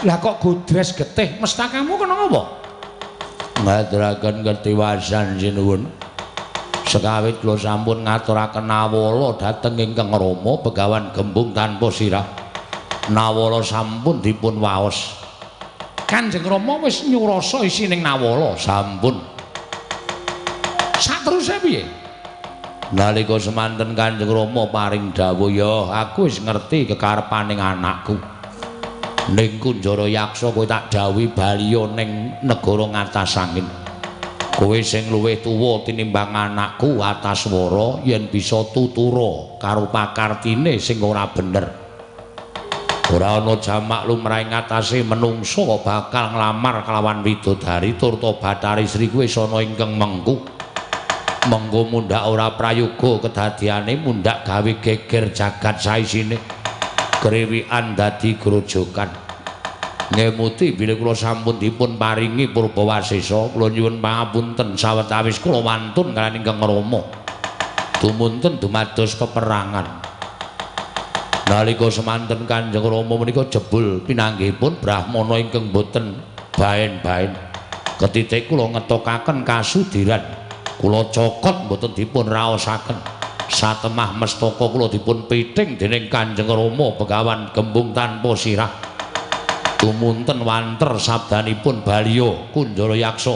Lah kok godres getih mestakamu kena apa? Ngaturaken ketiwasan sinuwun. Sekawit kula sampun ngaturaken nawala dhateng ingkang Rama Begawan Gembung tanpa sirah. Nawala sampun dipun waos. Kanjeng Rama wis nyurasa isining nawala sampun. Sateruse piye? Nalika semanten Kanjeng Rama paring dawuh, "Ya, aku wis ngerti kekarepaning anakku. Ning Kunjara Yaksa kowe tak dawuhi baliya ning negara Ngatasangin. Kowe sing luwih tuwa tinimbang anakku Ataswara yen bisa tutura karo pakartine sing ora bener. Ora ana jamak lumrah ing atase menungsa bakal nglamar kelawan widodari turta Bathari Sri kuwi ana ingkang mengku. Mengko mundhak ora prayoga kedadiane mundhak gawe geger jagat saisine. Kriwikan dadi grojogan. Ngemuti bilih kula sampun dipun paringi purbawasesa, kula nyuwun pangapunten sawetawis kula wantun kaliyan ingkang Rama. Dumunten dumados peperangan. Nalika semanten Kanjeng Rama menika jebul pinanggihipun brahmana ingkang boten baen-baen. Ketitik kula ngetokaken kasudiran. Kula cokot boten dipun raosaken. Satemah mestaka kula dipun piting dening Kanjeng Rama Begawan Gembung tanpa sirah. Tumunten wanter sabdanipun baliya Kunjara Yaksa.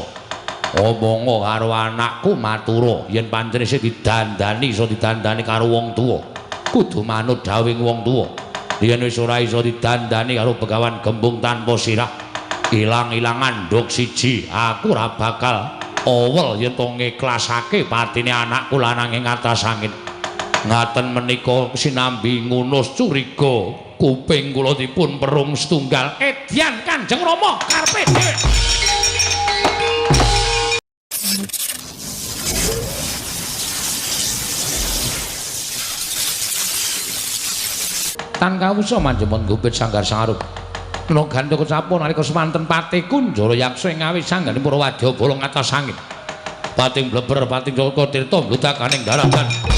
Omonga karo anakku matura yen pancen isih didandani iso didandani karo wong tuwa. Kudu manut dawuhing wong tuwa. Yen wis ora iso didandani karo Begawan Gembung tanpa sirah, ilang-ilangan nduk siji, aku ora bakal owel yen to ngiklasake patine anakku lanang ing Atasangin. Ngaten menika sinambi ngunus curiga kuping kula dipun perung setunggal. Edyan Kanjeng Rama karepe dhewe. Tan kawusa manjemun gupit sanggar sangarup. Kena gandha kecapo nalika semanten Patih Kunjara Yaksa ing awis sangganing para wadyabala Ngatasangin. Pating bleber pating Jaka Tirta mbludakaning daratan.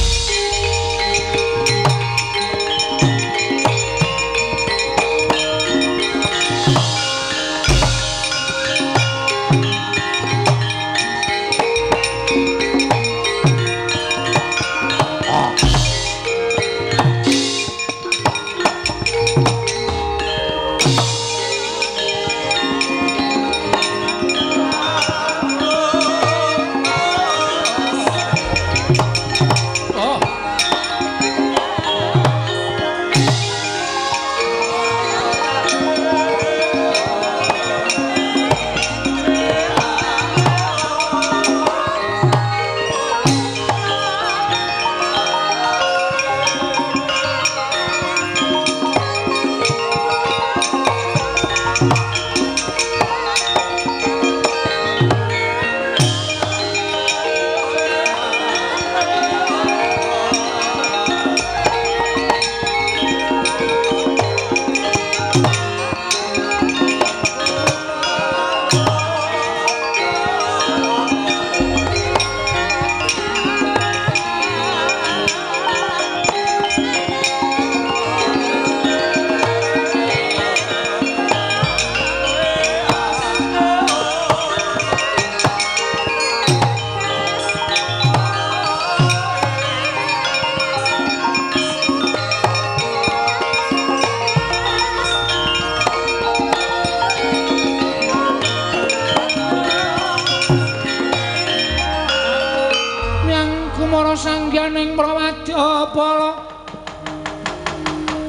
Sangyaning Prawadyabala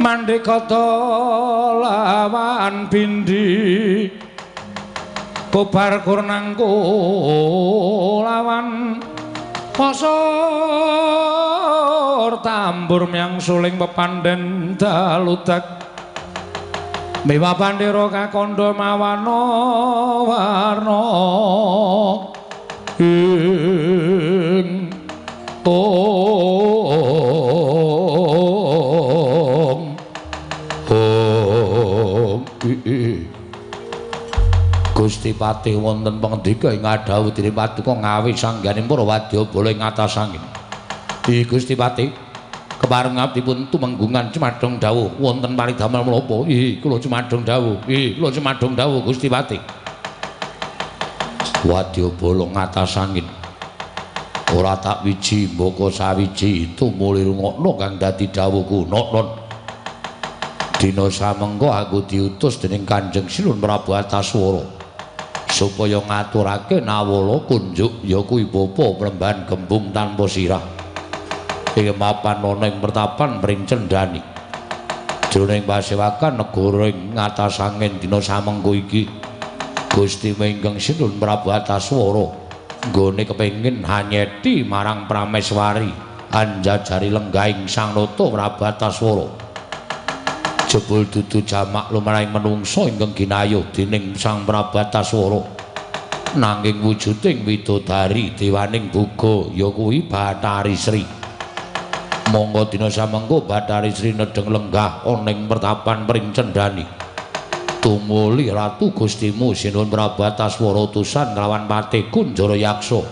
mandhekata lawan bindi kobar kurnangku lawan pasor tambur myang suling pepandhen daludak mewa pandhera kakandha mawana warna ing ong ong i Gusti Patih wonten pangandika ing ngadhawuh dene paduka ngawi sangganing para wadyabala ing Atasangin. I Gusti Patih, Kepareng dipun tumenggungan cumadong dawuh wonten paridamel menapa? Ih, kula cumadong dawuh. Ih, kula cumadong dawuh Gusti Patih. Wadyabala ngatas angin. Ora tak wiji mbaka sawiji tumuli rungokno kang dadi dawuhku noknon. Dina samengko aku diutus dening Kanjeng Sinuhun Prabu Antaswara supaya ngaturake nawala kunjuk ya kuwi bapa Plembahan Gembung tanpa sirah. Ing mapan ana ing pertapan Pring Cendhani. Jroning pasewakan negara ing ngatas angin dina samengko iki Gusti Minggeng Sinuhun Prabu Antaswara nggone kepengin hanyeti marang Prameswari anjajari lenggahing Sang Nata Prabu Antaswara. Jebul dudu jamak lumrahing menungsa ingkang ginayuh dening Sang Prabu Antaswara, nanging wujuding widodari dewaning boga ya kuwi Bathari Sri. Monggo dina samengko Bathari Sri nedheng lenggah ana ing pertapan Pring Cendhani. Tumuli Ratu Gustimu Sinuhun Prabu Antaswara utusan kelawan Patih Kunjara Yaksa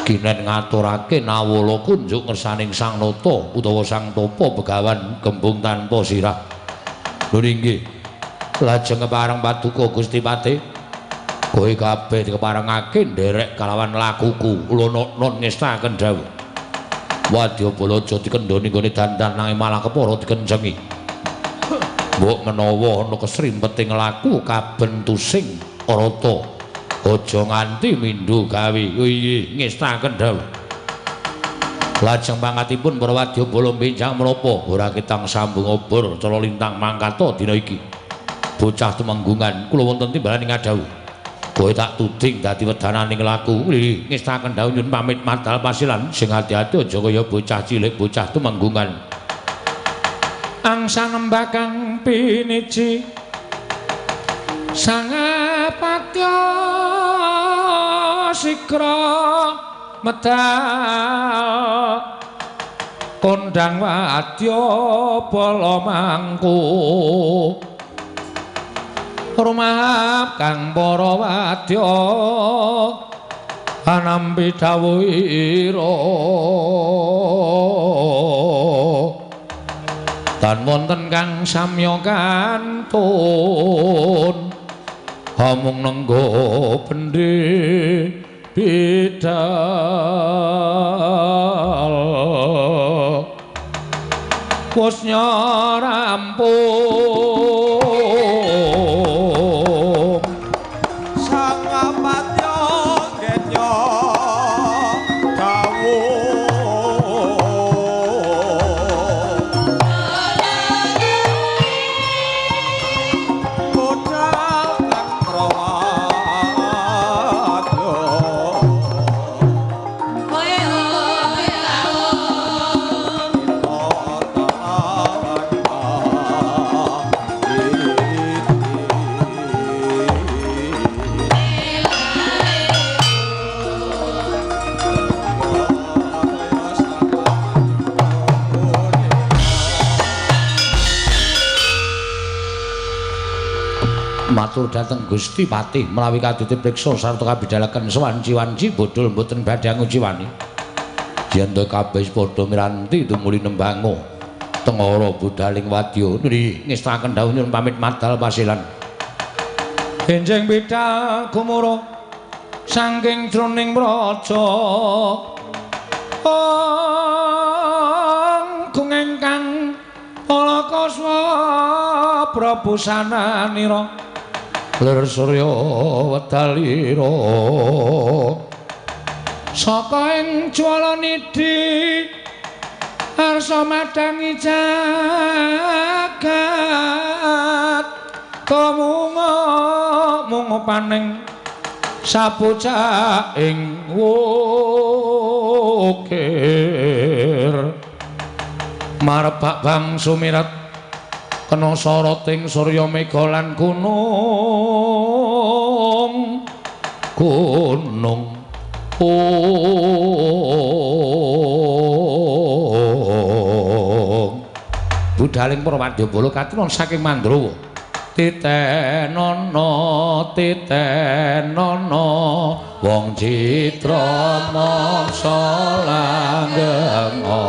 ginen ngaturake nawala kunjuk ngersaning Sang Nata utawa Sang Tapa Begawan Gembung tanpa sirah. Lho inggih. Lajeng kepareng paduka Gusti Patih, kowe kabeh dikeparengake nderek kalawan lakuku. Kula non ngestaken dawuh. Wadyabala aja dikendhoni nggone dandan nanging malah kepara dikencengi. Mbok menawa ana kesrimpeting laku kaben tusing rata. Aja nganti mindho gawe. Inggih, ngestaken dawuh. Lajeng pangkatipun para wadyabala benjang menapa ora ketang sambung obor cara lintang mangkata dina iki. Bocah tumenggungan kula wonten timbalan ing ngadhawuh. Kowe tak tuding dadi wedananing laku. Nggih, ngestaken dawuh nyuwun pamit madal pasilan sing ati-ati aja kaya bocah cilik bocah tumenggungan. Angsa nembakang piniji sangapatya sikra medal kondang wadya bala mangku rumahap kang para wadya anampi dawuhira tan wonten kang samya kantun amung nenggo pendhe bidal wusnya rampung sangapatya genya dawuh bodhal kang prawadya Matur dhateng Gusti Patih menawi kadite priksa sarta kabidalaken swanci-wanci bodhol mboten badhe nguciwani. Yen to kabeh padha miranti tumuli nembango tengara budhaling wadya. Nggih, ngestaken dawuh nyuwun pamit madal pasilan. Enjing bidal gumura saking jroning praja Ong ingkang Alakaswa Prabu sananira lir surya wedalira saka ing jwalanidhi arsa madangi jagat tumunga munga paning sabocah ing wukir marbak bang sumirat kena soroting surya mega lan gunung gunung budhaling para wadyabala katuron saking Mandrawa. Titenana titenana wong citra mangsa langgenga.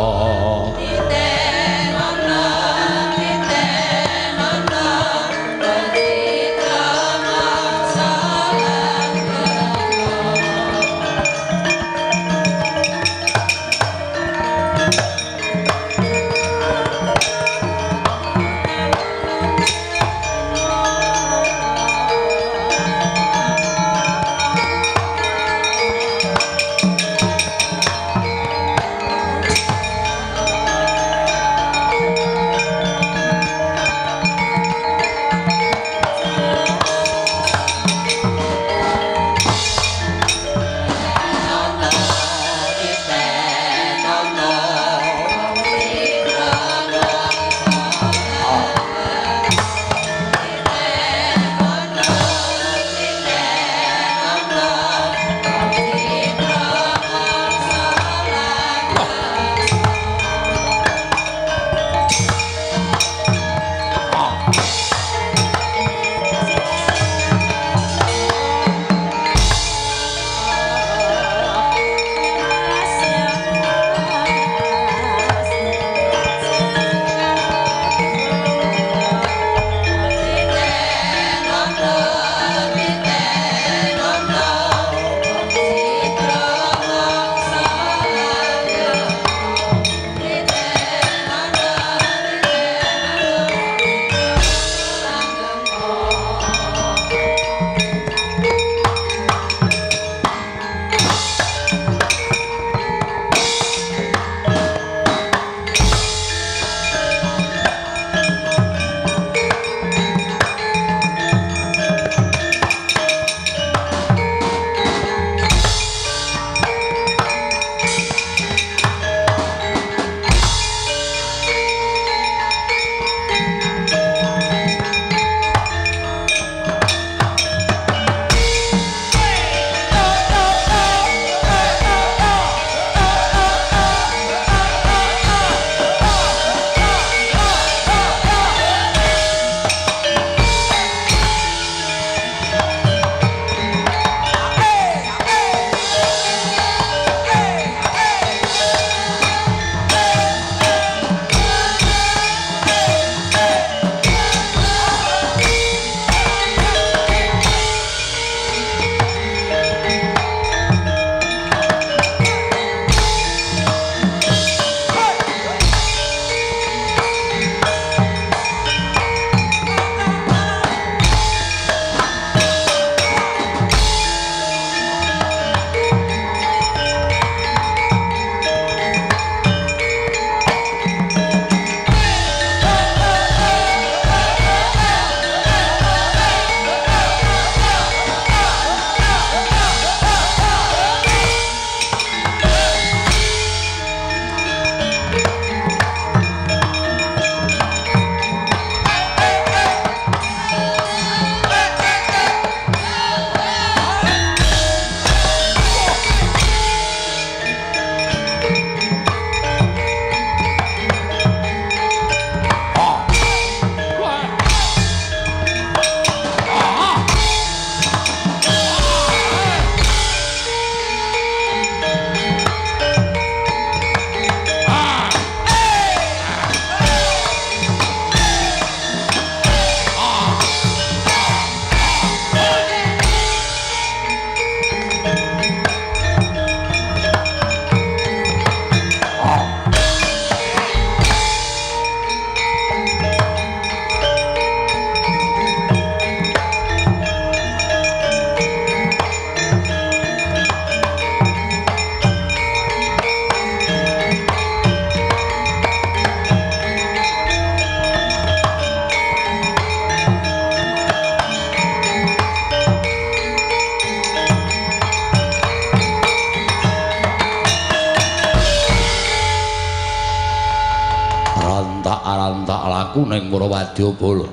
aku ning para wadyabala.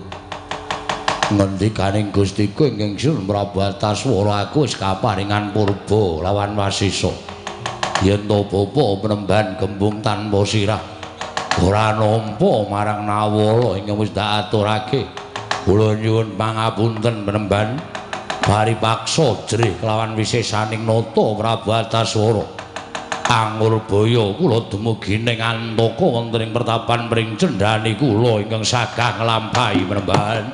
Ngendikaning Gustiku ingkang Sun Prabu Antaswara aku wis kaparingan purba lawan wasisa. Yen to bapa penemban gembung tanpa sirah ora nampa marang Nawala ingkang wis tak aturake. Kula nyuwun pangapunten penemban, paripaksa jrih kelawan wisesaning nata Prabu Antaswara. Angurbaya kula dumugi ning Antaka wonten ing pertapan pring cendhani kula ingkang sagah nglampahi penemban.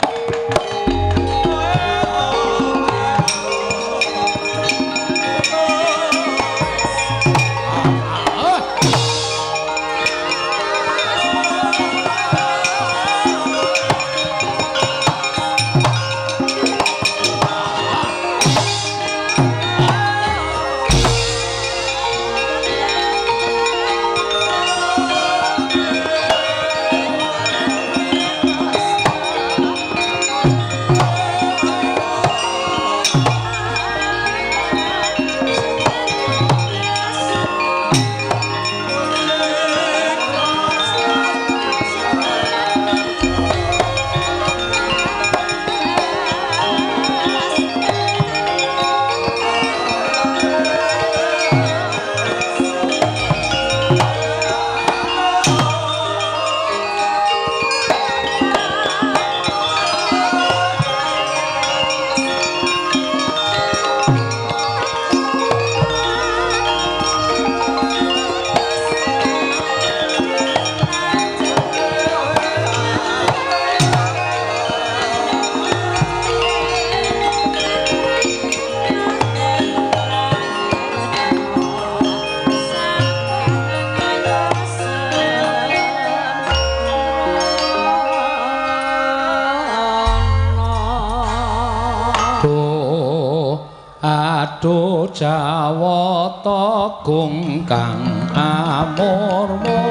Aduh Jawata gung kang amurwa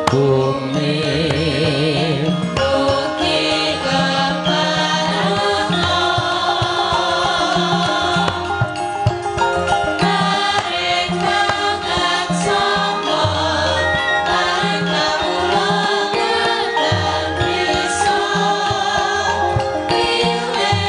bumi ugi keparana paring pangaksama paring kawula ngedan bisa pilih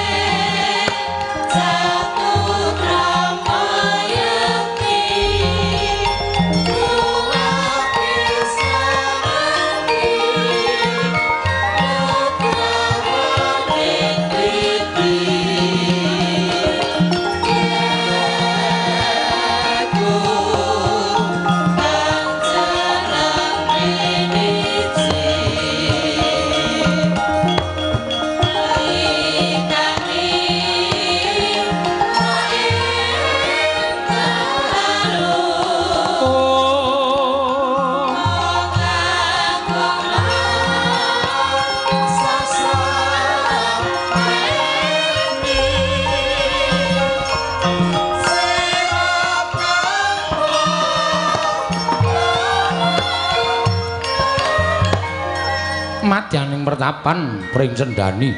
Madyaning pertapan pring sendani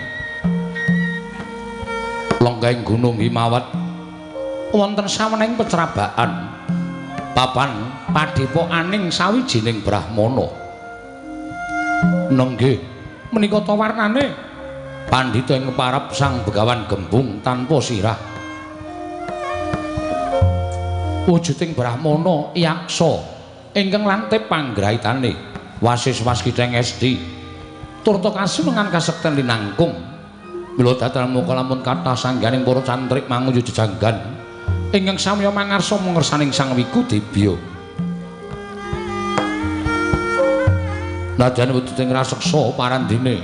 lenggahing gunung Himawat wonten sawenehing pecrabaan papan padhepokaning sawijining brahmana. Nenggih menika ta warnane pandhita ing keparap Sang Begawan Gembung tanpa sirah. Wujuding brahmana yaksa ingkang lantip panggraitane wasis waskiteng esti turta kasunungan kasekten linangkung. Mila datan muka lamun kathah sangganing para cantrik manguyu jejanggan ingkang samya mangarsa mangersaning Sang Wiku Dibya. Nadyan wujuding raseksa parandene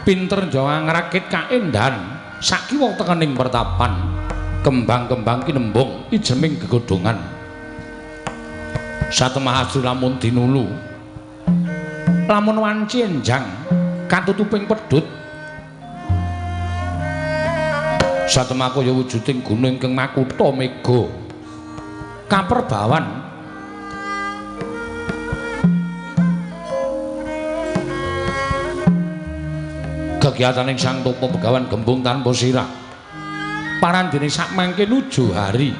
pinter njawa ngrakit kaendahan sakiwa tekening pertapan kembang-kembang kinembung ijeming gegodhongan. Satemah asri lamun dinulu lamun wanci enjang katutuping pedhut. Satemah kaya wujuding gunung ingkang makutha mega kaperbawan kegiataning Sang Tapa Begawan Gembung tanpa sirah. Parandene sakmangke nuju hari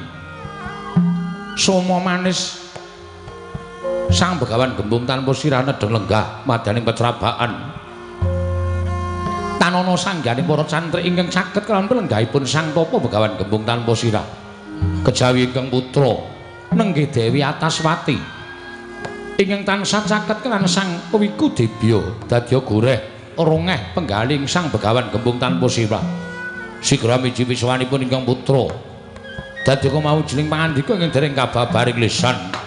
soma manis Sang Begawan Gembung tanpa sirah nedheng lenggah madyaning pecrabaan. Tanana sangganing para cantrik ingkang saged kelawan pelenggahipun Sang Tapa Begawan Gembung tanpa sirah. Kejawi ingkang putra nenggih Dewi Ataswati ingkang tansah caket kelan Sang Wiku Debya dadya goreh rongeh penggaling Sang Begawan Gembung tanpa sirah. Sigra miji wiswanipun ingkang putra dadya kemawujuling pangandika ingkang dereng kababaring lisan.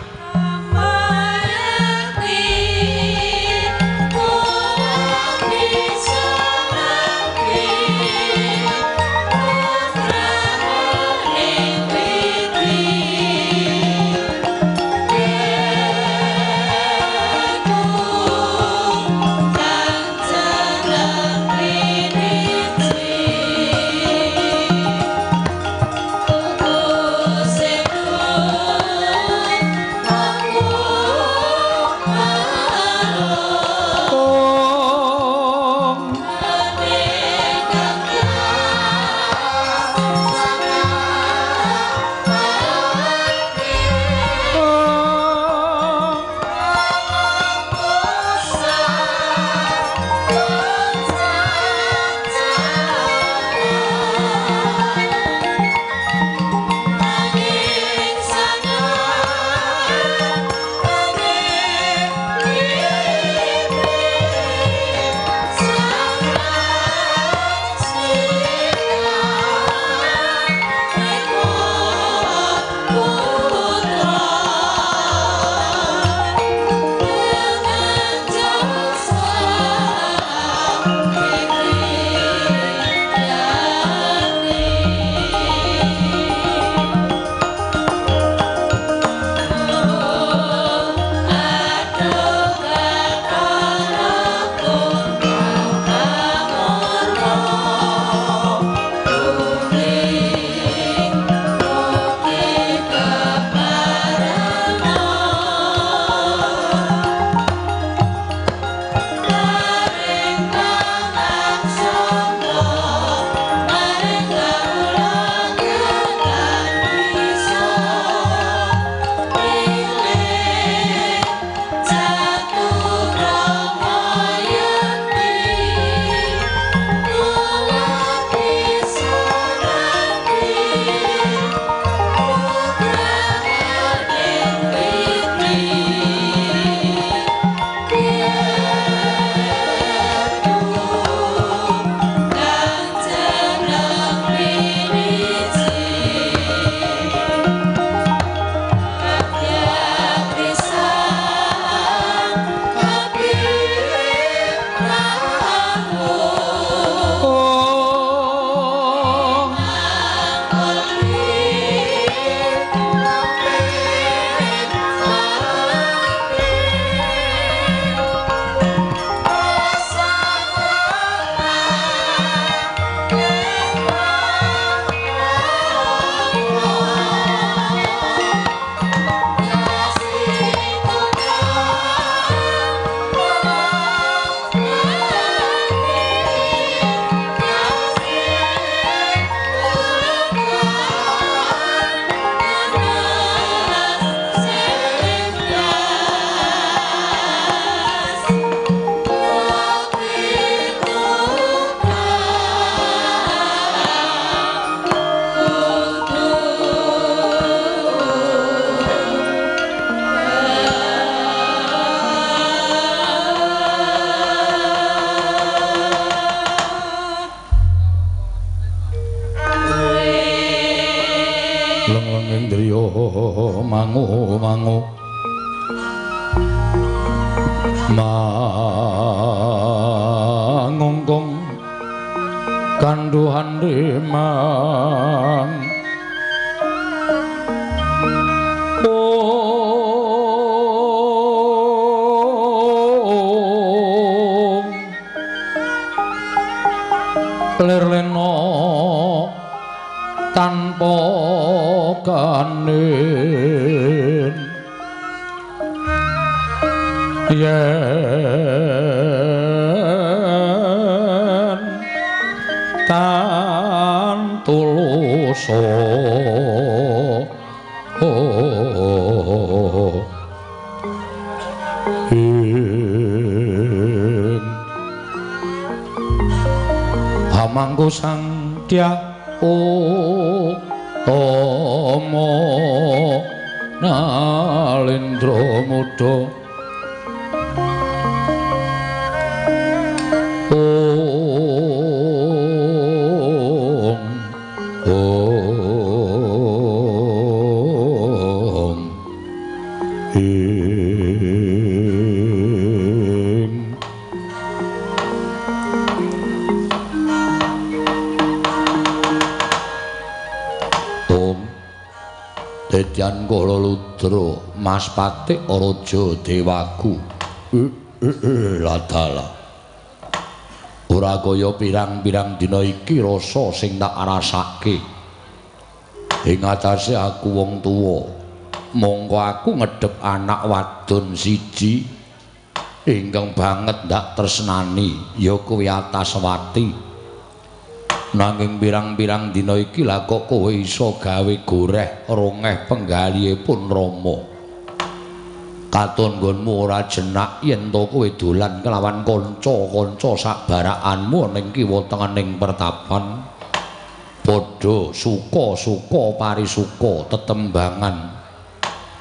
Mangu mangu mangungkung kanduhan demang ong lerleno tanpa kanen yen tan tuluso Pamangku Sang Dyah Utama Nalendra Muda. Om Om Ing. Om Dedyan Kala Ludra Mas Patik Raja Dewaku. Ladala. Ora kaya pirang-pirang dina iki rasa sing tak rasake. Ing atase aku wong tuwa, mongko aku ngedhep anak wadon siji ingkang banget ndak tresnani, ya kuwi Ataswati. Nanging pirang-pirang dina iki lah kok kowe iso gawe goreh rongeh penggalihipun Rama. Katon nggonmu ora jenak yen to kowe dolan kelawan kanca-kanca sakbarakanmu ning kiwa tengening pertapan. Padha suka-suka parisuka tetembangan,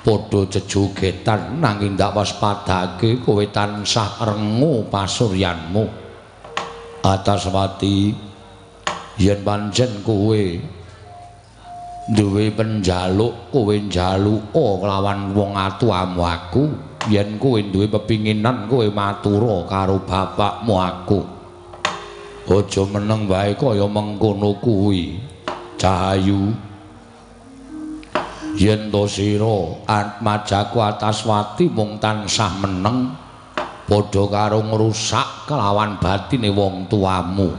padha jejogetan, nanging ndak waspadake kowe tansah rengu pasuryanmu. Ataswati, yen pancen kowe duwe penjaluk, kowe njaluka kelawan wong atuamu aku. Yen kowe duwe pepinginan, kowe matura karo bapakmu aku. Aja meneng wae kaya mengkono kuwi, Cahayu. Yen to sira atmajaku Ataswati mung tansah meneng, padha karo ngrusak kelawan batine wong tuamu.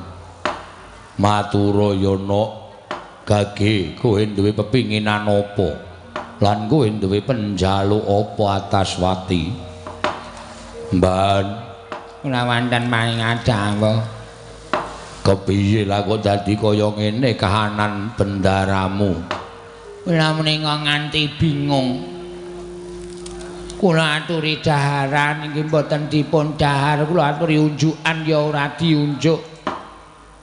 Matura ya nok, gage kowe duwe pepinginan apa lan kowe duwe penjaluk apa Ataswati? Mban kula wonten paring dawuh. Kepiye lah kok dadi kaya ngene kahanan bendaramu? Kula menika nganti bingung. Kula aturi daharan inggih mboten dipun dahar, kula aturi unjukan ya ora diunjuk.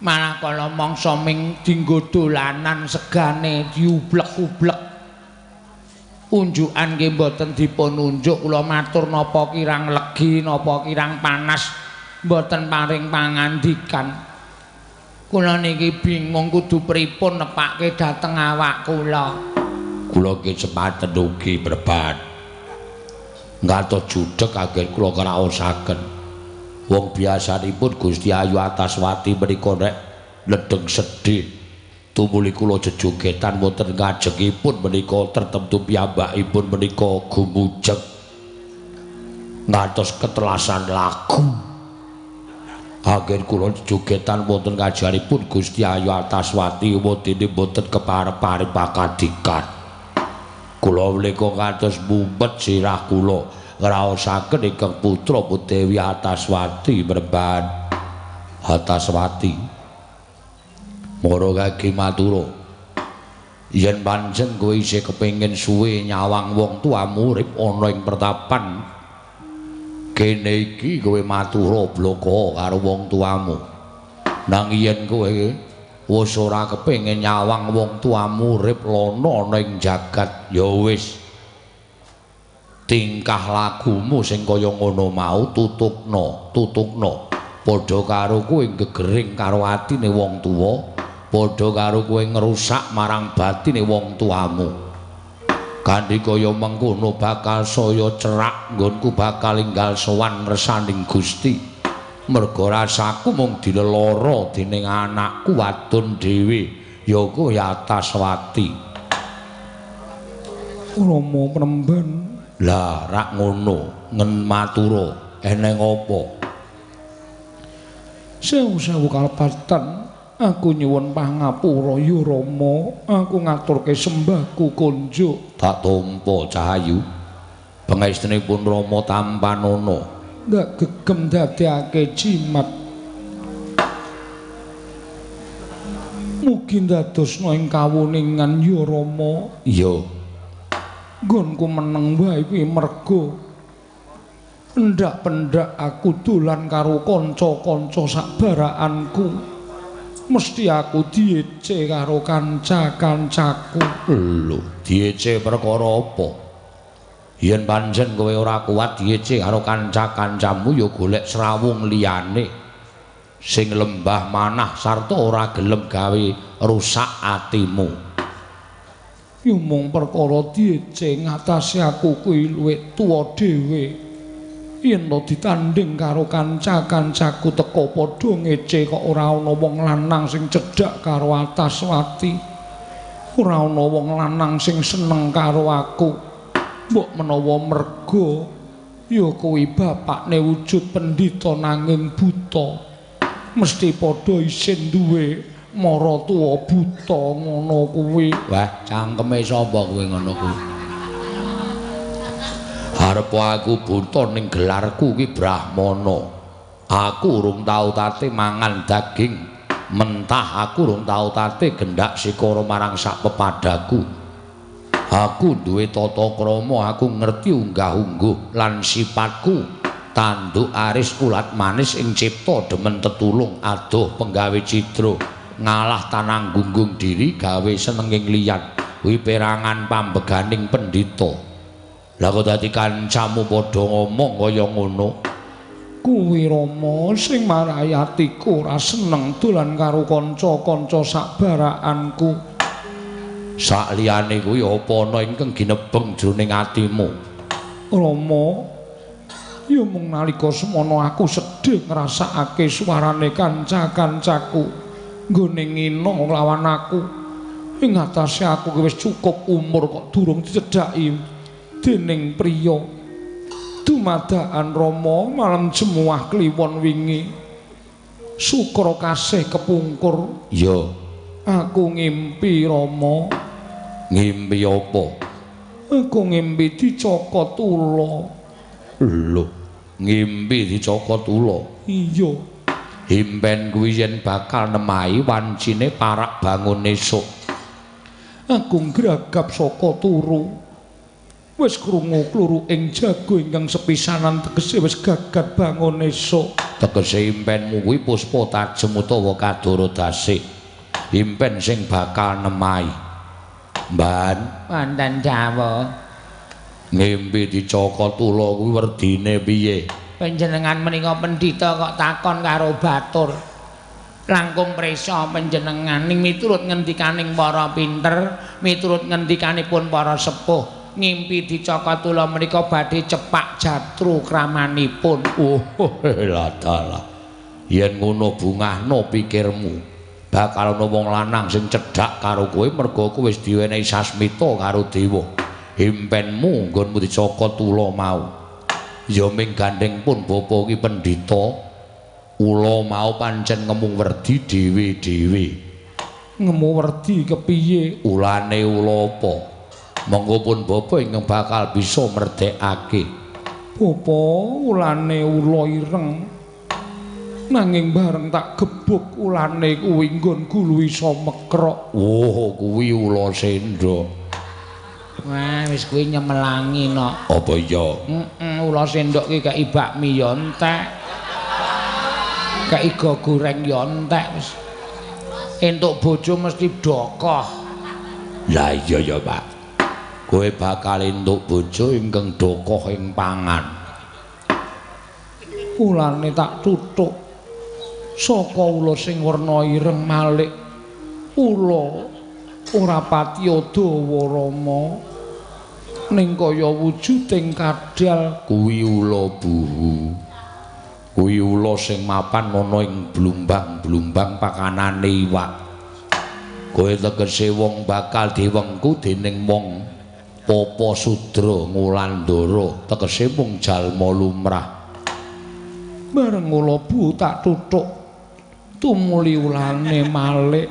Malah kala mangsa ming dinggo dolanan segane diublek-ublek. Unjukan nggih mboten dipun unjuk, kula matur napa kirang legi napa kirang panas, mboten paring pangandikan. Kula niki bingung kudu pripun nepake dhateng awak kula. Kula ki semanten ugi Preban. Ngantos judheg anggen kula kraosaken. Wong biasanipun Gusti Ayu Ataswati menika nek ledeng sedih tumuli kula jejogetan wonten ngajengipun menika tertemtu piyambakipun menika gumujeg ngantos ketelasan lagu. Anggen kula jejogetan wonten ngajengipun Gusti Ayu Ataswati wondene mboten keparep-parep pakadikan. Kula menika ngantos mumet sirah kula ngraosaken ingkang putra Dewi Ataswati Mremban. Ataswati mara kage matura, yen pancen kowe isih kepengin suwe nyawang wong tuamu urip ana ing pertapan kene iki, kowe matura blaka karo wong tuamu. Nanging yen kowe wis ora kepengin nyawang wong tuamu urip lana ana ing jagat, ya wis tingkah lakumu sing kaya ngono mau tutukno, tutukno. Padha karo kowe gegering karo atine wong tuwa, padha karo kowe ngrusak marang batine wong tuamu. Kanthi kaya mengkono bakal saya cerak nggonku bakal enggal sowan ngersaning Gusti. Merga rasaku mung dilelara dening anakku wadon dhewe, ya kuwi Ataswati. Rama Premban. Lah rak ngono ngen matura eneng apa? Sewu-sewu kalepatan aku nyuwun pangapura ya Rama, aku ngaturke sembahku konjuk. Tak tampa Cahayu. Pangestunipun Rama tampanana. Ndak gegem dadekake jimat. Mugi ndadosna ing kawuningan ya Rama. Iya. Nggonku meneng wae kuwi merga pendak-pendak aku dolan karo kanca-kanca sakbarakanku. Mesti aku diece karo kanca-kancaku. Lho, diece perkara apa? Yen pancen kowe ora kuat diece karo kanca-kancamu ya golek srawung liyane sing lembah manah sarta ora gelem gawe rusak atimu. Ya mung perkara diece ngatasé aku kuwi luwih tuwa dhewe. Yen to ditanding karo kanca-kancaku teka padha ngece kok ora ana wong lanang sing cedhak karo Ataswati. Ora ana wong lanang sing seneng karo aku. Mbok menawa merga ya kuwi bapakne wujud pendhita nanging buta. Mesti padha isin duwe maratuwa buta ngono kuwi. Wah, cangkeme sapa kowe ngono kuwi? Arep aku buta ning gelarku ki Brahmana. Aku urung tau tate mangan daging mentah, aku urung tau tate gendak sikara marang sak pepadaku. Aku duwe tata krama, aku ngerti unggah-ungguh lan sifatku tanduk aris ulat manis ing cipta demen tetulung adoh penggawe cidra ngalah tanang gunggung diri gawe senenging liyan kuwi perangan pambeganing pendhita. Lah kok dadi kancamu padha ngomong kaya ngono? Kuwi Rama sing marai atiku ora seneng dolan karo kanca-kanca sakbarakanku. Sakliyane kuwi apa ana ingkang ginebeng jroning atimu? Rama, ya mung nalika semono aku sedih ngrasakake suarane kanca-kancaku nggone ngina nglawan aku. Ing atase aku wis cukup umur kok durung dicedhaki dening priya. Dumadakan Rama malam jemuah kliwon wingi sukra kasih kepungkur. Ya, aku ngimpi Rama. Ngimpi apa? Aku ngimpi dicokot ula. Lho, ngimpi dicokot ula? Iya. Impen kuwi yen bakal nemahi wancine parak bangun esuk. Aku ngragap saka turu. Wis krungu kluru ing jago ingkang sepisanan tegese wis gagat bangun esuk. Tegese impenmu kuwi puspa tajem utawa kadara dasih. Impen sing bakal nemahi. Mban, wonten dawuh. Ngimpi dicokot ula kuwi werdine piye? Panjenengan menika pendhita kok takon karo batur. Langkung prisa panjenengan ning miturut ngendikaning para pinter, miturut ngendikanipun para sepuh. Ngimpi dicokot ula menika badhe cepak jatru kramanipun. Oh, ladalah. Yen ngono bungahno pikirmu. Bakal ana wong lanang sing cedhak karo kowe merga kowe wis diwenehi sasmita karo dewa. Impenmu nggonmu dicokot ula mau. Ya ming gandeng pun bapa ki pendhita. Ula mau pancen ngemu werdi dhewe-dhewe. Ngemu werdi kepiye? Ulane ula apa? Monggo pun bapa ingkang bakal bisa merdekake. Bapa, ulane ula ireng. Nanging bareng tak gebuk ulane kuwi nggon gulu iso mekrok. Oh, kuwi ula sendok. Wah, wis kuwi nyemelangi nok. Apa iya? Heeh, ula sendok ki kei bakmi ya entek. Kei iga goreng ya entek wis. Entuk bojo mesti dokoh. Lah iya ya, Pak. Kowe bakal entuk bojo ingkang dokoh ing pangan. Ulane tak tutuk. Saka ula sing werna ireng malik. Ula ora patiya dawa Rama. Ning kaya wujuding kadal kuwi ula buhu. Kuwi ula sing mapan ana ing blumbang-blumbang pakanane iwak. Kowe tegese wong bakal diwengku dening wong Papa Sudra Ngulandara, tegese mung jalma lumrah. Bareng ula buhu tak tutuk tumuli ulane malik.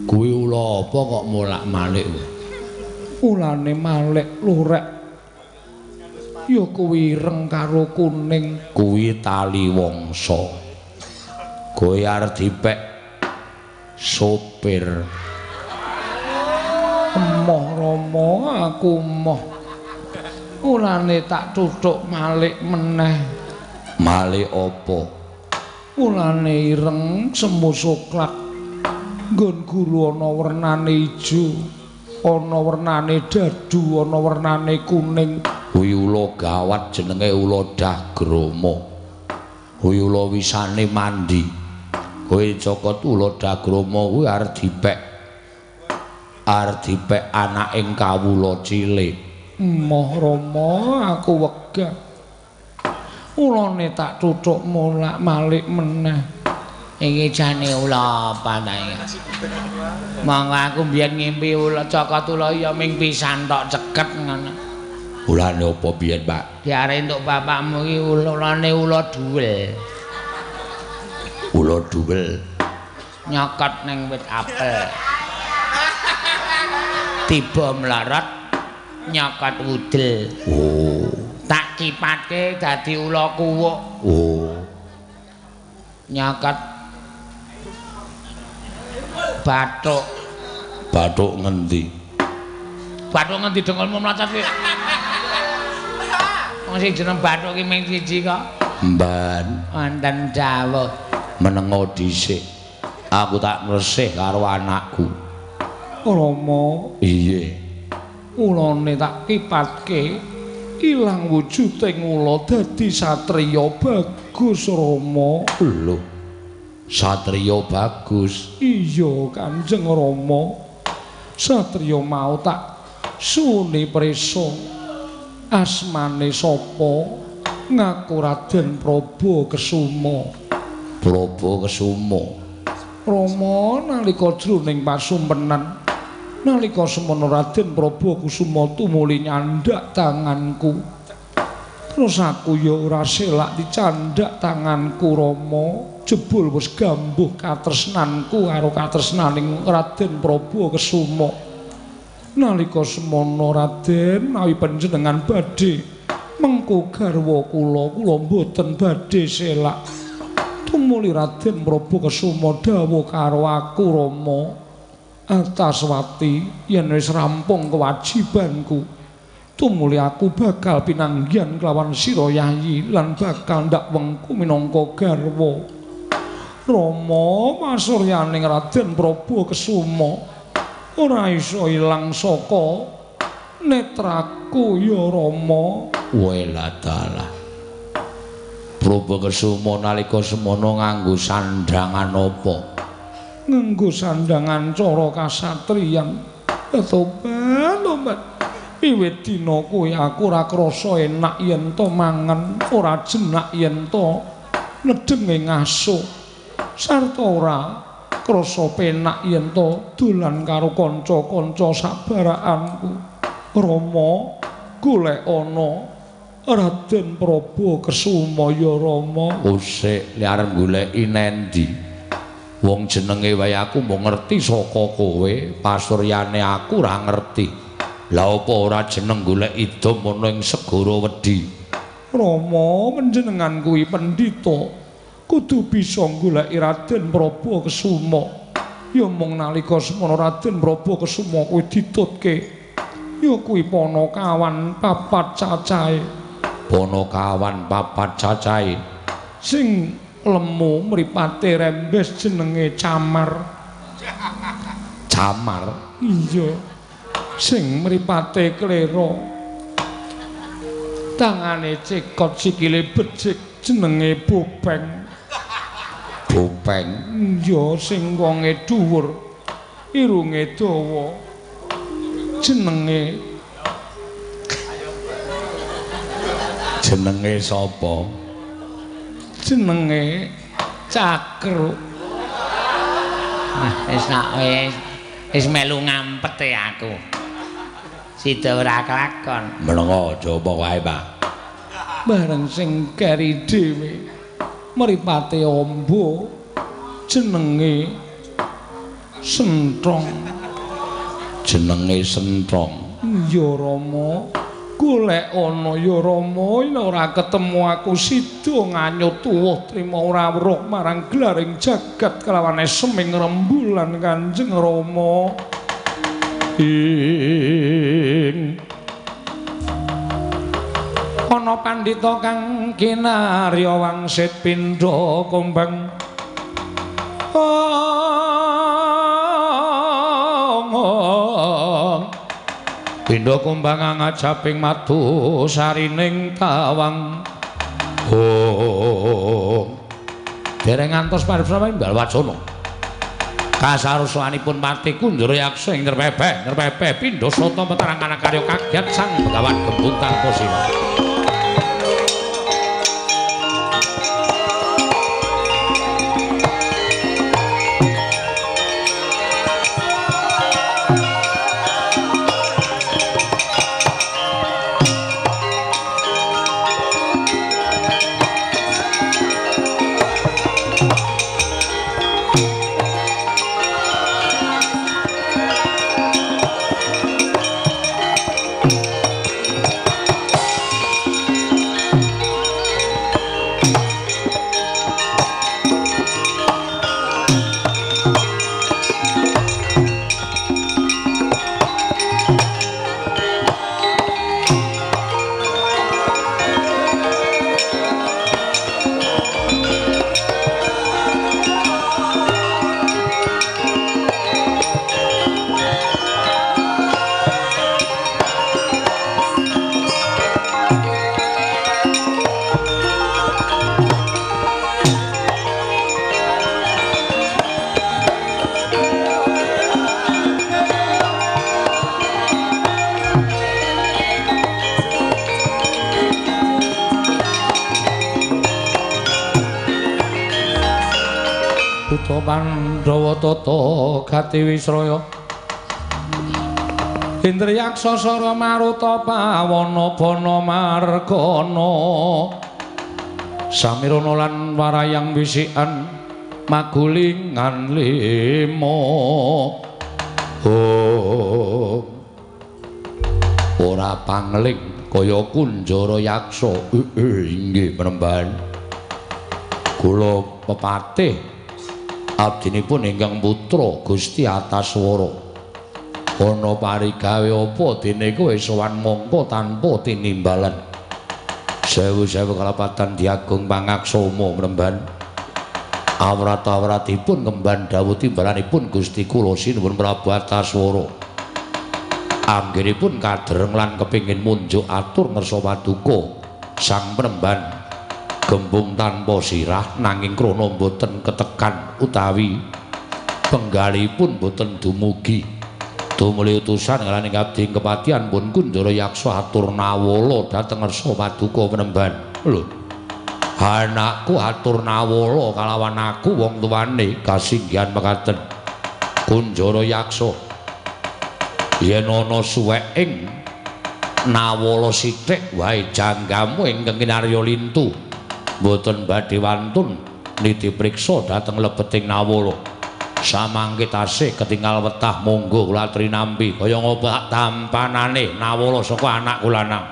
Kuwi ula apa kok molak-malik? Ulane malik lurek. Ya kuwi ireng karo kuning. Kuwi tali wangsa. Kowe arep dipek sopir. Emoh Rama, aku emoh. Ulane tak tutuk malik meneh. Malik apa? Ulane ireng semu soklat. Nggon gulu ana wernane ijo, ana wernane dadu, ana wernane kuning. Kuwi ula gawat jenenge ula Dagrama. Kuwi ula wisane mandi. Kowe cokot ula Dagrama kuwi arep dipek. Arep dipek anaking kawula cilik. Emoh Rama, aku wegah. Ulane tak tuthuk molak-malik meneh. Iki jane ula apa ta iki? Monggo aku mbiyen ngimpi ula cokot ula ya ming pisan tok ceket ngono. Ulane apa biyen, Pak? Diare entuk bapakmu iki ulane ula duwel. Ula duwel nyokot ning wit apel. Tiba mlorot nyokot wudel. Oh. Tak kipatke dadi ula kuwuk. Oh. Nyokot bathuk. Bathuk ngendi? Bathuk ngendi dengkulmu mlocot kuwi? Wong sing jeneng bathuk ki ming siji kok. Mban. Wonten dawuh. Menengo dhisik. Aku tak ngresih karo anakku. Rama. Iya. Ulane tak kipatke ilang wujuding ula dadi satriya bagus, Rama. Lho. Satriya bagus. Iya, Kanjeng Rama. Satriya mau tak suni prisa. Asmane sapa? Ngaku Raden Prabu Kesuma. Prabu Kesuma. Rama nalika jroning pasumpenan nalika semono Raden Prabu Kusuma tumuli nyandak tanganku. Terus aku ya ora selak dicandak tanganku, Rama. Jebul wis gambuh katresnanku karo katresnaning Raden Prabu Kesuma. Nalika semono Raden mawi panjenengan badhe mengku garwa kula, kula mboten badhe selak. Tumuli Raden Prabu Kesuma dawuh karo aku, Rama, Antaswati, yen wis rampung kewajibanku, tumuli aku bakal pinanggihan kelawan sira Yayi lan bakal ndak wengku minangka garwa. Rama, pasuryaning Raden Prabu Kesuma ora iso ilang saka netraku ya, Rama. Weladalah. Prabu Kesuma nalika semono nganggo sandhangan apa? Nganggo sandhangan cara kasatriyan. Tobat, tobat. Wiwit dina kuwi aku ora krasa enak yen to mangan, ora jenak yen to nedenge ngaso. Sarta ora krasa penak yen to dolan karo kanca-kanca sabarakanku. Rama, golek ana Raden Prabu Kesuma ya, Rama. Usik li arep goleki nendi? Wong jenenge wae aku mung ngerti saka kowe, pasuryane aku ora ngerti. Lah apa ora jeneng golek idom ana ing segara wedi? Rama, panjenengan kuwi pendhita, kudu bisa goleki Raden Prabu Kesuma. Ya mung nalika semono Raden Prabu Kesuma kuwi ditutke, ya kuwi panakawan papat cacahe. Panakawan papat cacahe sing lemu mripate rembes jenenge Camar. Camar? Iya. Sing mripate klero, tangane cekot sikile becik jenenge Bopeng. Bopeng? Iya, sing wonge dhuwur irunge dawa jenenge jenenge sapa? Jenenge Cakruk. Wah, wis nak wis wis melu ngampet e aku. Sida ora kelakon. Menengo aja apa wae, Pak. Bareng sing keri dhewe mripate amba jenenge Sentrong. Jenenge Sentrong. Iya, Rama. Golek ana ya, Rama, yen ora ketemu aku sida nganyut tuwuh trima ora weruh marang glaring jagat kelawan eseming rembulan Kanjeng Rama. Ing ana ana pandhita kang kinarya wangsit pindha kumbang. Pindha kumbang angajaping madu sarining tawang. Oh. Dereng ngantos paripurna imbal wacana. Kasarusanipun Patih Kunjara Yaksa ing nrepepeh nrepepeh pindha sata metarang karya kagiat Sang Begawan Gembung tanpa sira. Pandhawa tata gati wisraya Indriyaksa sara maruta pawana bana margana samirana lan warayang wisikan magulingan lima. Oh. Ora pangling kaya Kunjara Yaksa. Inggih penemban kula pepatih abdinipun ingkang putra Gusti Ataswara. Ana parigawe apa dene kowe sowan mangka tanpa tinimbalan. Sewu-sewu kalapatan diagung pangaksama mremban. Awrat-awratipun kemban dawuh timbalanipun Gusti kula sinuwun Prabu Ataswara. Anggenipun kadereng lan kepingin munjuk atur ngersa paduka sang penemban Gembung tanpa sirah nanging krana boten ketekan utawi penggalipun boten dumugi. Tumuli utusan ngalaning abdi kepatihan pun Kunjara Yaksa atur nawala dhateng ngersa paduka penemban. Lho, anakku atur nawala kalawan aku wong tuwane kasinggihan mekaten. Kunjara Yaksa yen ana suweking nawala sithik wae janggamu ingkang kinarya lintu mboten badhe wantun niti priksa dhateng lebeting nawala. Samangke tasih ketingal wetah monggo kula trinampi kaya ngapa tampanane nawala saka anakku lanang.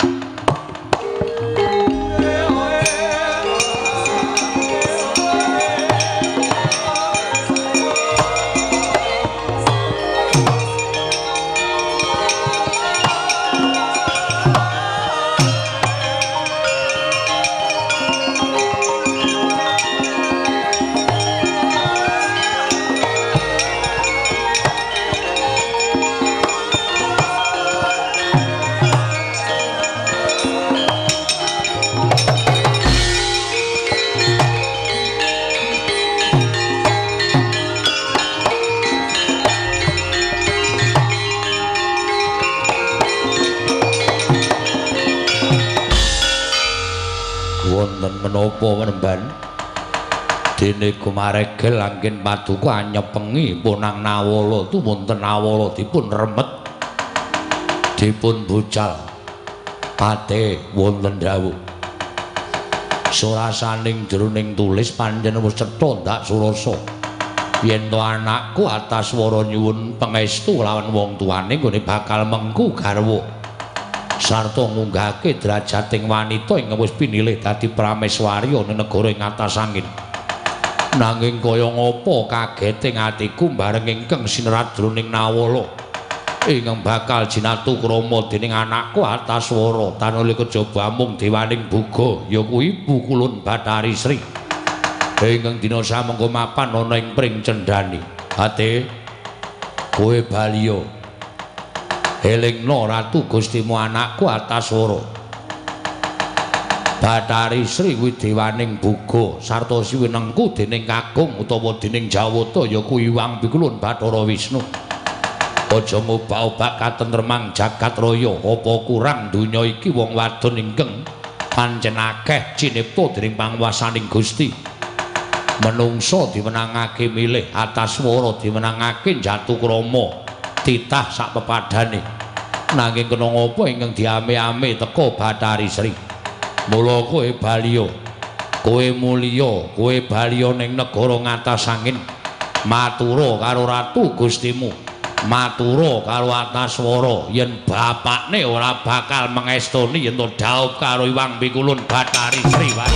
Menapa penemban dene gumaregel anggen paduka anyepengi punang nawala tumunten nawala dipun remet dipun bucal pate wonten dawuh surasaning jroning tulis panjenengan wis cetha ndak surasa yen to anakku Ataswara nyuwun pangestu lawan wong tuane nggone bakal mengku garwa sarta ngunggahake derajating wanita ingkang wis pinilih dadi prameswari ana negara ing atas angin. Nanging kaya ngapa kageting atiku bareng ingkang sinerat jroning nawala. Ingkang bakal jinatu krama dening anakku Antaswara tanuli kejaba amung dewaning buga ya kuwi Pukulun Bathari Sri. Ingkang dina samengko mapan ana ing pring cendhani. Ate kowe baliya elingna Ratu Gustimu anakku Antaswara. Bathari Sri kuwi dewaning buga sarta siwinengku dening Kakung utawa dening Jawata ya kuwi Hyang Pikulun Bathara Wisnu. Aja ngobak-obak katentremang jagat raya, apa kurang donya iki wong wadon ingkang pancen akeh cinipta dening panguwasaning Gusti. Menungsa diwenangake milih, Antaswara diwenangake jatukrama titah sak pepadane. Nanging kena ngapa ingkang diame-ame teka Bathari Sri. Mula kowe baliya, kowe mulya, kowe baliya ning negara ngatas angin, matura karo Ratu Gustimu, matura karo Antaswara yen bapakne ora bakal mengestoni yen to dhaup karo Hyang Pikulun Bathari Sri wae.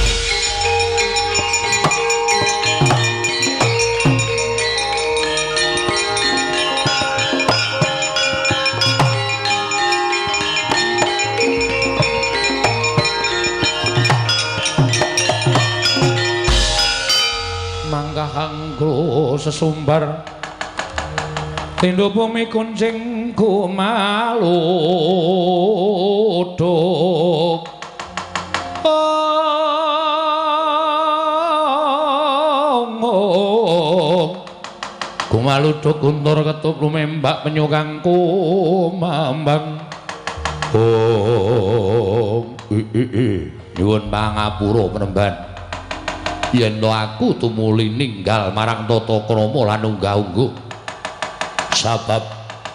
Manggahanggo sesumbar tindho bumi kuncing kumaluduk kumaluduk guntur ketup lumembak penyukang kumambang. Om nyuwun pangapura penemban yen to aku tumuli ninggal marang tata krama lan unggah-ungguh sabab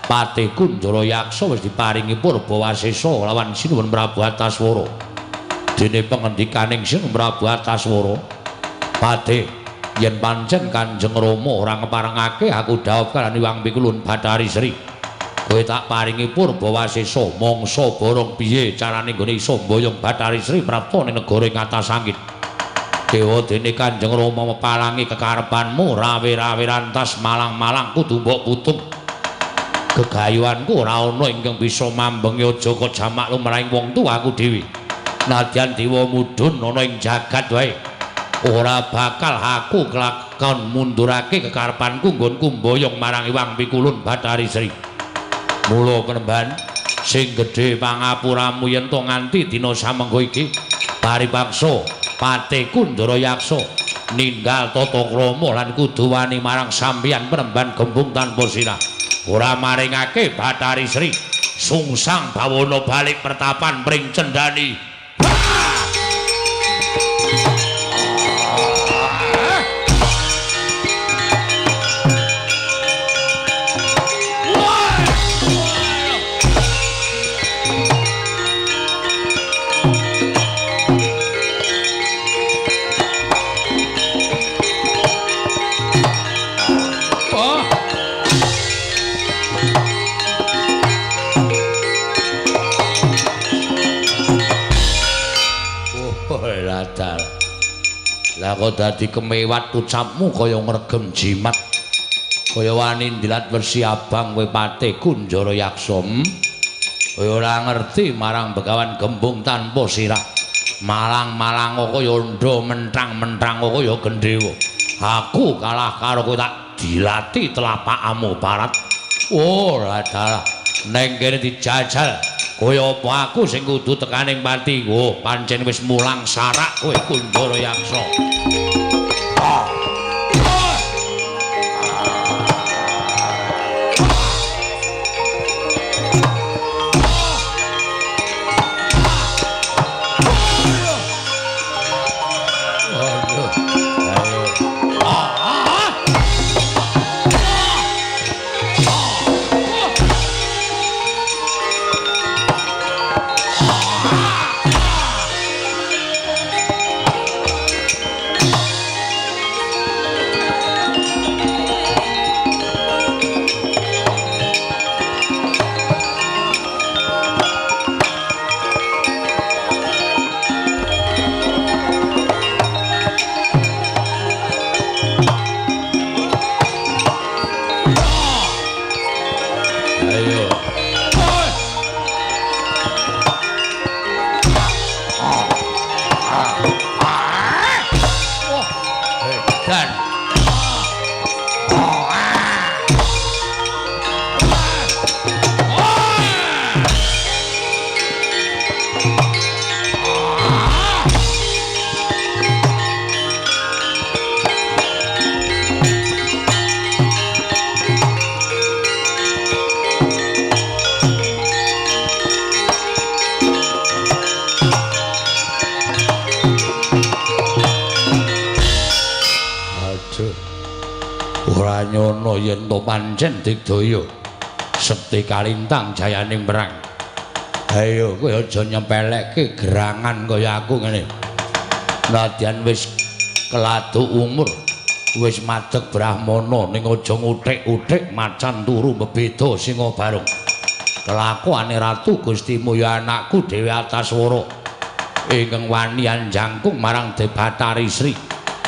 Patih Kunjara Yaksa wis diparingi purba wasesa lawan Sinuwun Prabu Antaswara. Dene pengendikaning Sinuwun Prabu Antaswara, Patih yen pancen Kanjeng Rama ora ngeparengake aku dhaup kaliyan Hyang Pikulun Bathari Sri, kowe tak paringi purba wasesa mangsa borong piye carane nggone iso mboyong Bathari Sri prapta ning negara ing atas angin. Dewa dene Kanjeng Rama mepalangi kekarepanmu rawe-rawe rantas malang-malang kudu mbok putung. Gegayuhanku ora ana ingkang bisa mambengi aja kok jamak lumrahing wong tuaku dhewe. Nadyan dewa mudhun ana ing jagat wae, ora bakal aku kelakon mundurake kekarepanku nggonku mboyong marang Hyang Pikulun Bathari Sri. Mula penemban sing gedhe pangapuramu yen to nganti dina samengko iki paripaksa Patih Kunjara Yaksa ninggal tata krama lan kudu wani marang sampeyan penemban gembung tanpa sirah. Ora maringake Bathari Sri sungsang bawana balik pertapan pring cendhani. Lah kok dadi kemewat ucapmu kaya ngregem jimat, kaya wani ndilat wersi abang kowe Patih Kunjara Yaksa. Kowe ora ngerti marang Begawan Gembung tanpa sirah, malang-malang kaya ndha, mentrang-mentrang kaya gendhewa. Aku kalah karo kowe tak dilati telapakmu parat. Oh dalah neng kene dijajal kaya apa aku sing kudu tekaning pati. Oh pancen wis mulang sarak kowe Kunjara Yaksa. Nyono yen to pancen digdaya sekti kalintang jayaning perang. Ayo kowe aja nyempelekke gerangan kaya aku ngene. Nadyan wis keladuk umur, wis madeg brahmana ning aja nguthik-uthik macan turu mebeda singa barung. Kelakuane Ratu Gustimu ya anakku dhewe Antaswara ingkang wani anjangkung marang Debatari Sri.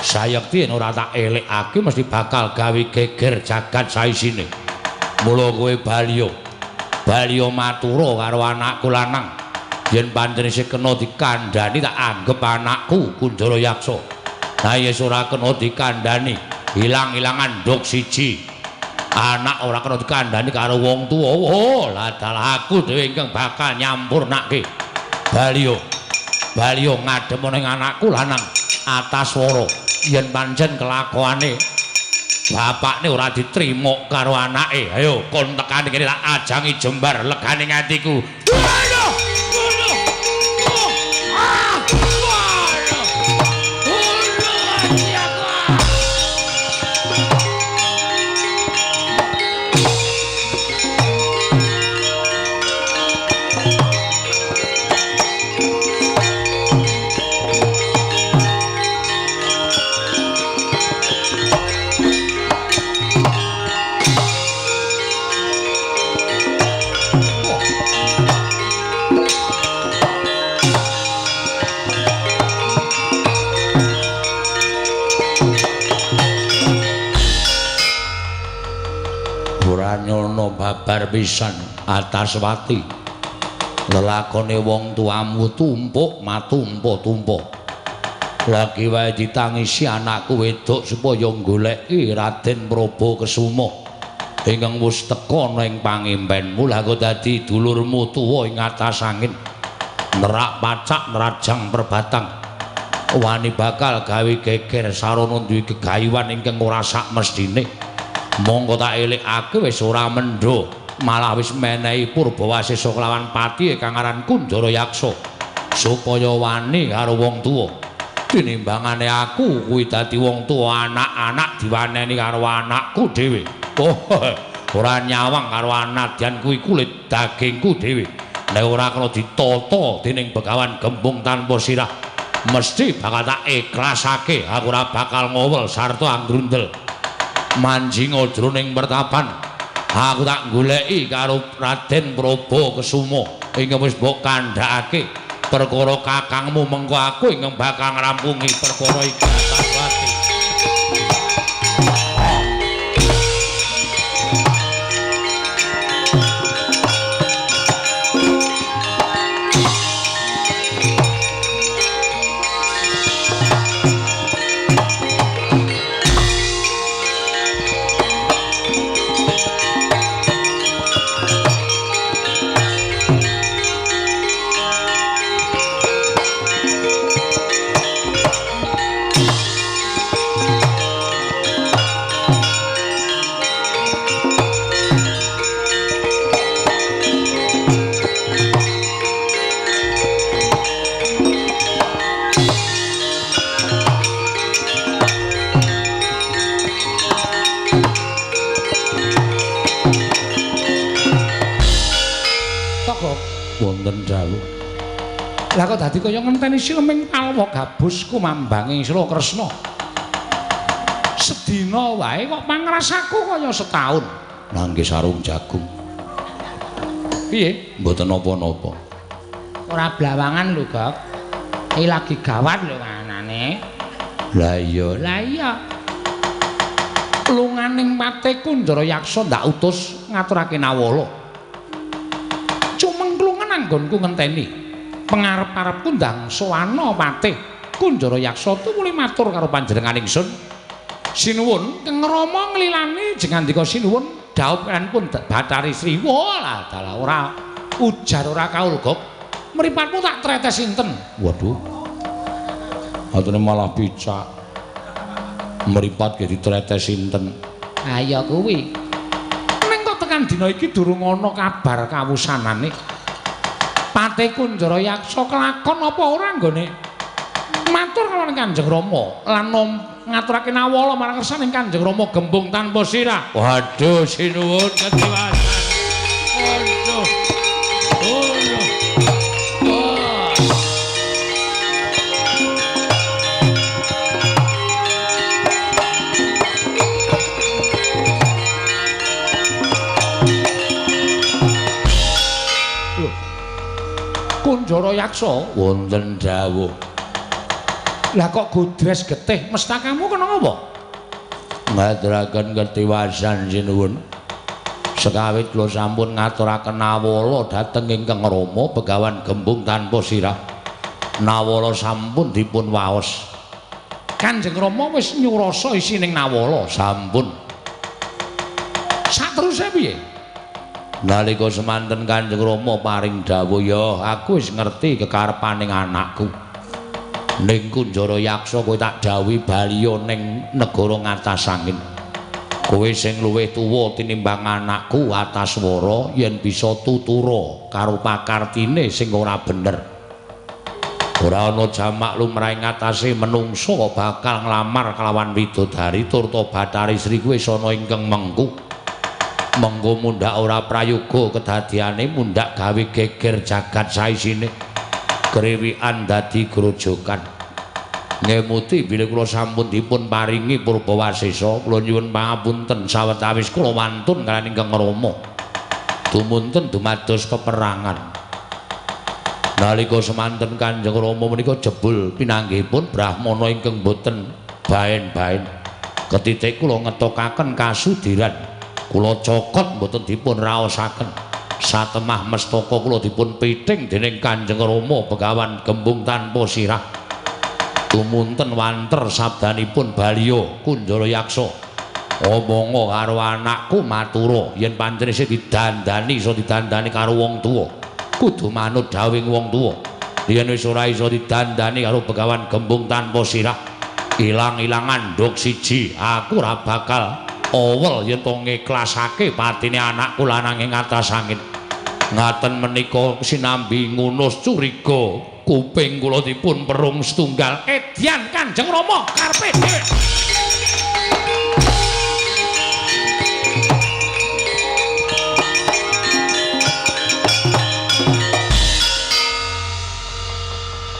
Sayekti yen ora tak elekake mesti bakal gawe geger jagat saisine. Mula kowe baliya, baliya matura karo anakku lanang. Yen pancen isih kena dikandhani tak anggep anakku Kunjara Yaksa. Nah yen ora kena dikandhani, ilang-ilangan nduk siji. Anak ora kena dikandhani karo wong tuwa. Oh, lah dalah aku dhewe ingkang bakal nyampurnake. Baliya, baliya ngadhem ning anakku lanang Antaswara. Yen pancen kelakuane bapakne ora diterima karo anake, ayo kon tekane kene tak ajangi jembar legane atiku. Waduh, waduh, ah, waduh, waduh, ati aku. Nyono babar pisan Antaswati. Lelakone wong tuamu tumpuk matumpa-tumpa. Lagi wae ditangisi anakku wedok supaya goleki Raden Prabu Kesuma ingkang wis teka ning pangimpenmu. Lah kok dadi dulurmu tuwa ing atas angin, nerak pacak nerajang perbatang, wani bakal gawe geger sarana duwe gegayuhan ingkang ora sak mestine. Monggo tak elekake wis ora mendho, malah wis menehi purbawasesa kelawan pati kang aran Kunjara Yaksa supaya wani karo wong tuwa. Tinimbangane aku kuwi dadi wong tuwa, anak-anak diwaneni karo anakku dhewe. Oh, ora nyawang karo anadyan kuwi kulit dagingku dhewe. Nek ora kena ditata dening Begawan Gembung tanpa sirah, mesti bakal tak ikhlasake. Aku ora bakal ngowel sarta anggrundel. Manjinga jroning pertapan, aku tak goleki karo Raden Prabu Kesuma ingkang wis mbok kandhakake perkara kakangmu. Mengko aku ingkang bakal ngrampungi perkara iki Antaswati. Wonten dawuh. Lah kok dadi kaya ngenteni sileming palwa gabus kumambange Sra Kresna. Sedina wae kok pangrasaku kaya setaun. Nangge sarung jagung. Piye? Mboten napa-napa. Ora blawangan lho, Gok. Iki lagi gawat lho kanane. Lah iya, lah iya. Lunganing pate Kunjara Yaksa ndak utus ngaturake nawala. Anggonku ngenteni pengarep-arepku ndang sowana patih Kunjara Yaksa tumuli matur karo panjenengan ingsun. Sinuwun Kang Rama nglilani jengandika sinuwun dhaup pun Bathari Sri. Walah dalah ora ujar ora kaul Gok. Mripatmu tak tretes sinten? Waduh. Atune malah picak. Mripat ge ditretes sinten? Ha ya kuwi. Ning kok tekan dina iki durung ana kabar kawusanane. Pate Kunjara Yaksa kelakon apa ora nggone Matur kalawan Kanjeng Rama lan ngaturake nawala marang kersaning Kanjeng Rama Gembung tanpa sirah. Waduh sinuwun ketiwasan. Waduh. Oh. Kunjara Yaksa wonten dawuh. Lah kok godres getih mestakamu kena apa? Ngaturaken ketiwasan sinuwun. Sekawit kula sampun ngaturaken nawala dhateng ingkang Rama Begawan Gembung tanpa sirah. Nawala sampun dipun waos. Kanjeng Rama wis nyurasa isining nawala. Sampun. Sateruse piye? Nalika semanten Kanjeng Rama paring dawuh, ya aku wis ngerti kekarepaning anakku. Ning Kunjara Yaksa kowe tak dawuhi baliya ning negara Ngatasangin. Kowe sing luwih tuwa tinimbang anakku Ataswara yen bisa tutura karo pakartine sing ora bener. Ora ana jamak lumrah ing atase menungsa bakal nglamar kelawan widodari turta Bathari Sri kuwi wis ana ingkang mengku. Mengko mundhak ora prayoga kedadiane mundhak gawe geger jagat saisine. Kriwikan dadi grojogan. Ngemuti bilih kula sampun dipun paringi purbawasesa, kula nyuwun pangapunten sawetawis kula wantun kaliyan ingkang Rama. Dumunten dumados peperangan. Nalika semanten Kanjeng Rama menika jebul pinanggihipun brahmana ingkang boten baen-baen. Ketitik kula ngetokaken kasudiran. Kula cokot mboten dipun raosaken. Satemah mestaka kula dipun piting dening Kanjeng Rama Begawan Gembung tanpa sirah. Tumunten wanter sabdanipun baliya Kunjara Yaksa. Omonga karo anakku matura yen pancen isih didandani iso didandani karo wong tuwa. Kudu manut dawuhing wong tuwa. Yen wis ora iso didandani karo Begawan Gembung tanpa sirah, ilang-ilangan nduk siji, aku ora bakal awel yen to ngiklasake patine anakku lanang ing atas angin. Ngaten menika sinambi ngunus curiga kuping kula dipun perung setunggal. Edyan Kanjeng Rama karepe dhewe.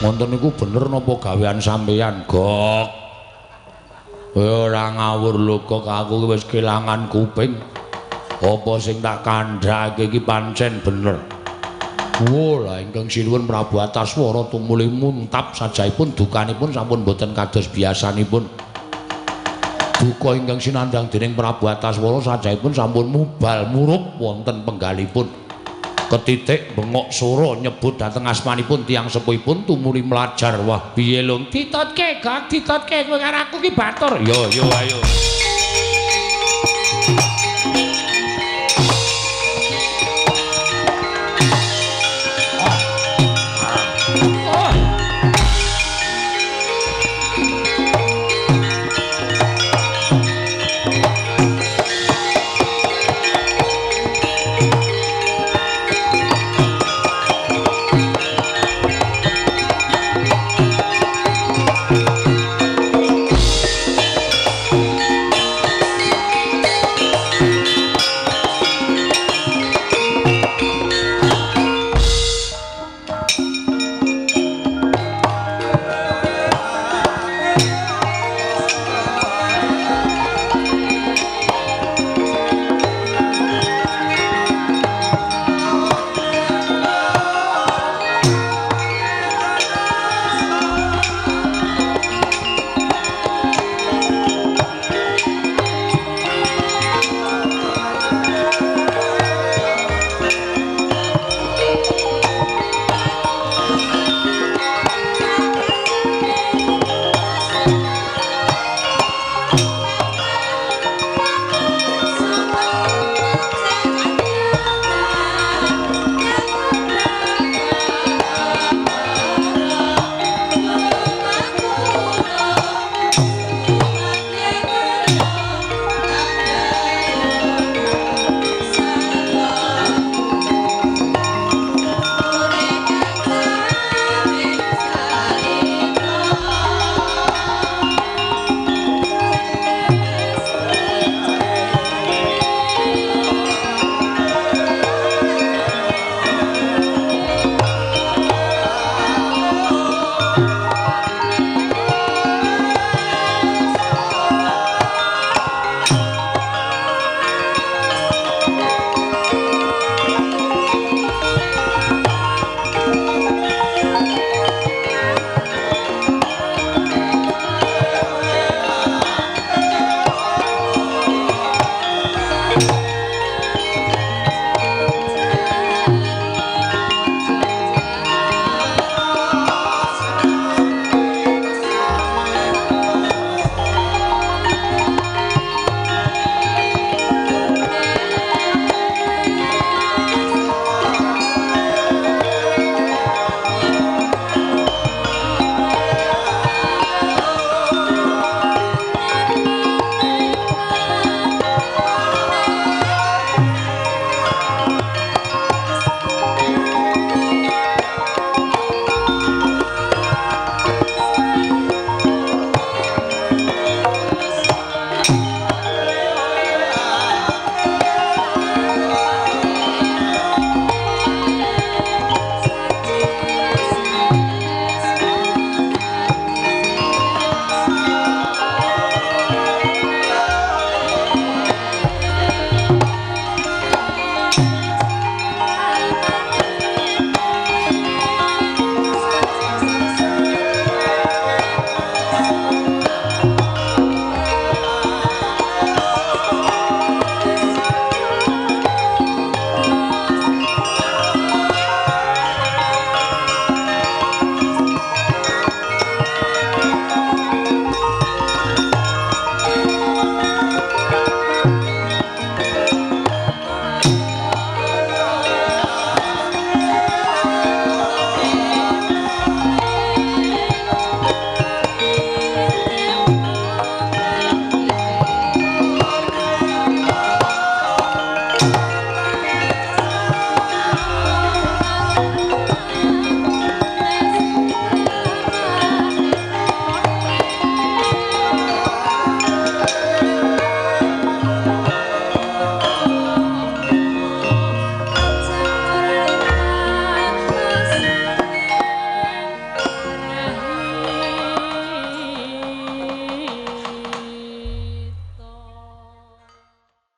Ngoten niku bener napa gawean sampeyan, Gok? Ora ngawur lho Gok, aku wis kelangan kuping. Apa sing tak kandhake iki pancen bener. Wo lah ingkang sinuwun Prabu Ataswara tumuli muntap sajaipun dukanipun sampun boten kados biasanipun. Duka ingkang sinandhang dening Prabu Ataswara sajaipun sampun mubal murup wonten penggalipun. Ketitik bengok sora nyebut dhateng asmanipun tiyang sepuhipun tumuli mlajar. Wah piye lho? Ditotke, Gok, ditotke kowe karo aku ki batur. Yo yo ayo.